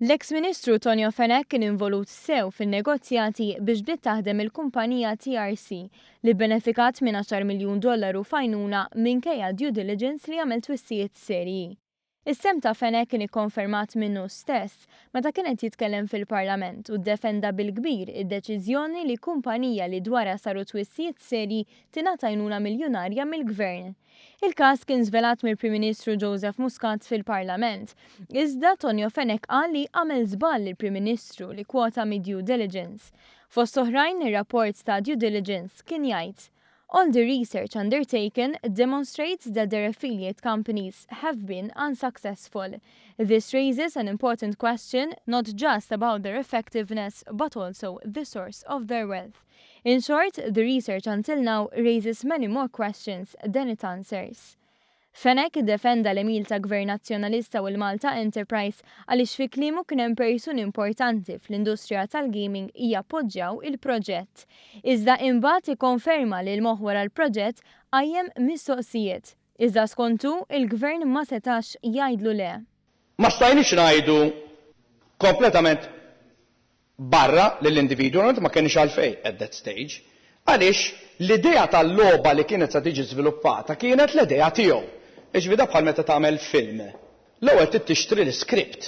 L-eks Ministru Tonio Fenech kien involut sew fin-negozjati biex bdiet taħdem il-kumpanija TRC li bbenefikat minn għaxar miljun dollaru f'għajnuna minkejja due diligence li għamel twissijiet serji. Is-sehem ta' Fenech kien ikkonfermat minnu stess meta kien qed jitkellem fil-Parlament u ddefenda bil-kbir id-deċiżjoni li kumpanija li dwarha saru twissijiet serji tingħata għajnuna miljunarja mill-Gvern. Il-każ kien żvelat mill-Prim Ministru Joseph Muscat fil-Parlament. Iżda Tonio Fenech qal li għamel żball il-Prim Ministru li kwota mid-due diligence. Fost oħrajn, ir-rapport ta' due diligence kien jgħid, "All the research undertaken demonstrates that their affiliate companies have been unsuccessful. This raises an important question not just about their effectiveness but also the source of their wealth. In short, the research until now raises many more questions than it answers." Fenech iddefenda l-għemil ta' Gvern Nazzjonalista u l-Malta Enterprise għaliex fi kliemu kien hemm persuni importanti fl-industrija tal-gaming jappoġġjaw il-proġett. Iżda imbagħad ikkonferma li l-moħħ wara l-proġett qajjem mistoqsijiet. Iżda skontu il-Gvern ma setax jgħidlu le. Ma stajniex ngħidu kompletament barra lill-individwu, ma kienx għalfejn at that stage. Għaliex l-idea tal-logħba li kienet sa tiġi żviluppata kienet l-idea tiegħu. Iġifieri bħal meta tagħmel film. L-ewwel trid tixtri l-iskript.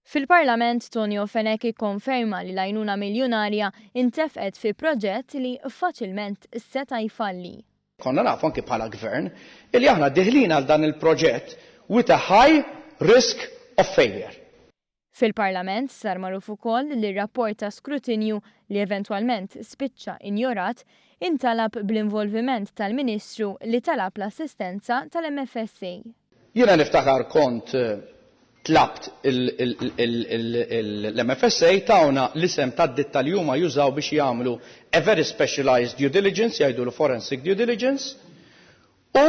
Fil-Parlament Tonio Fenech ikkonferma li l-għajnuna miljonarja intefqet fi proġett li faċilment seta' jfalli. Konna nafu anki bħala gvern illi aħna deħlin għal dan il-proġett with a high risk of failure. Fil-Parlament sar magħruf ukoll li r-rapport ta' skrutinju li eventwalment spiċċa injorat intalab bl-involviment tal-Ministru li talab l-assistenza tal-MFSA. Jiena niftakar kont tlabt l-MFSA tawna l-isem tad-ditta li huma jużaw biex jagħmlu a very specialized due diligence, jgħidulu forensic due diligence, u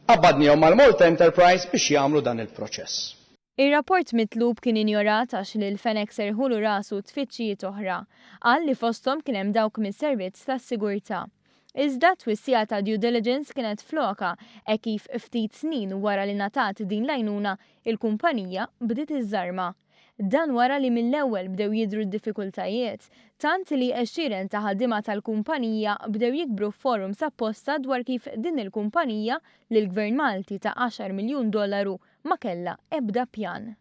qabbadnihom mal-Malta Enterprise biex jagħmlu dan il-proċess. Ir-rapport mitlub kien injorat għax lil Fenech serħulu rasu tfittxijiet oħra, qal li fosthom kien hemm dawk mis-servizz tas-sigurtà. Iżda twissija ta' due diligence kienet f'lokha e kif ftit snin wara li ngħatat din l-għajnuna il-kumpanija bdiet iżżarma. Dan wara li mill-ewwel bdew jidhru d-diffikultajiet, tant li għexieren ta' ħaddiema tal-kumpanija bdew jikbru forums apposta dwar kif din il-kumpanija li l-Gvern Malti ta 10 miljun dollaru ma kella ebda pjan.